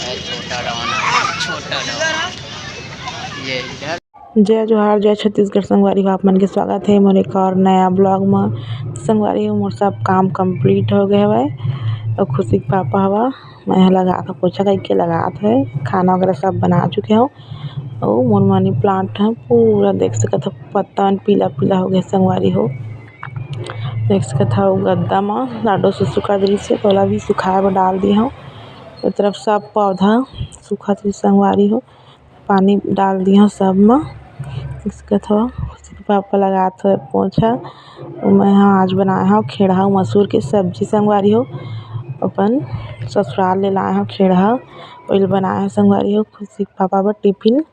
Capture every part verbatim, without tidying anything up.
छोटा डॉन है, छोटा डॉन। ये इधर। जय जोहार, जय छत्तीसगढ़ संगवारी हो, आप मन के स्वागत है मोर एक और नया ब्लॉग म। संगवारी हो, मोर सब काम कंप्लीट हो गए हवय। अउ खुशी के पापा हवा, मैं ह लगात हव, पोछा करके लगात हव, खाना वगैरह सब बना चुके हव। अउ मोर मनी प्लांट ह पूरा देख सकत हव, पत्ता मन पीला पीला हो गए संगवारी हो। देख सकत हव, गद्दा म लाडो सुसु कर दिस हे, ओला भी सुखाए बर डाल दे हव। ए तरफ सब पौधा सूखत हे संगवारी हो, पानी डाल दे हव सब म। देख सकत हव, खुशी के पापा लगात हव पोछा। अउ मैं ह आज बनाए हव खेड़हा अउ मसूर के सब्जी संगवारी हो। अपन ससुराल ले लाए हव खेड़हा, ओइल बनाए हव संगवारी हो। खुशी के पापा बर टिफिन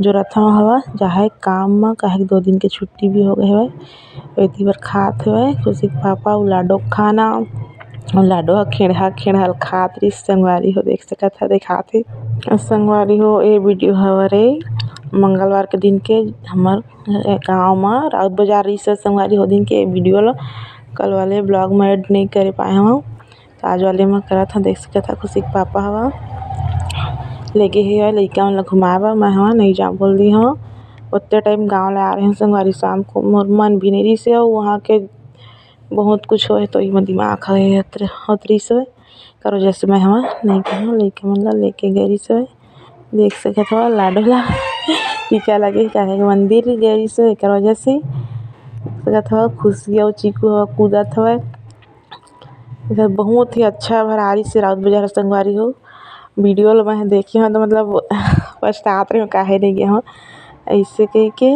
जोरत हव, हवा जाहे काम म, काहे कि दो दिन के छुट्टी भी हो गए हवय। एती बर खात हवय खुशी के पापा अउ लाडो के खाना। अउ लाडो ह खेड़हा खेड़हा ल खात रिस संगवारी हो, देख सकत ह, देखात हे। अउ संगवारी हो, ए वीडियो हवरे मंगलवार के दिन के, हमर गांव म राउत बाजार रिस संगवारी हो, दिन के ए वीडियो ल कल वाले ब्लॉग म ऐड नइ करे पाए हव। तो आज वाले म करत हव, देख सकत हव, खुशी के पापा हवा लेगे हे लइका मन ल घुमाए बर, मैं हवा नइ जांव बोल दी हव। ओत्ते टाइम गांव ले आ रहे हव संगवारी, शाम को मोर मन भी नइ रिस हे, अउ वहाँ के बहुत कुछ होए तो इमा दिमाग ह होत रिस हे, करो जैसे मैं हवा नइ गे हव, लइका मन ल लेके गे रिस हे। देख सकत हव लाडो ला टीका लगे हे, काहे कि मंदिर गे रिस हे, एकर वजह से। देख सकत हव खुशी अउ चीकू हवा कूदत हवय। इधर बहुत ही अच्छा भरारी से राउत बाजार संगवारी हो। वीडियो ल मैं देखे हव तो मतलब पछतात रहे हव काहे नइ गे हव। ऐसे कहिके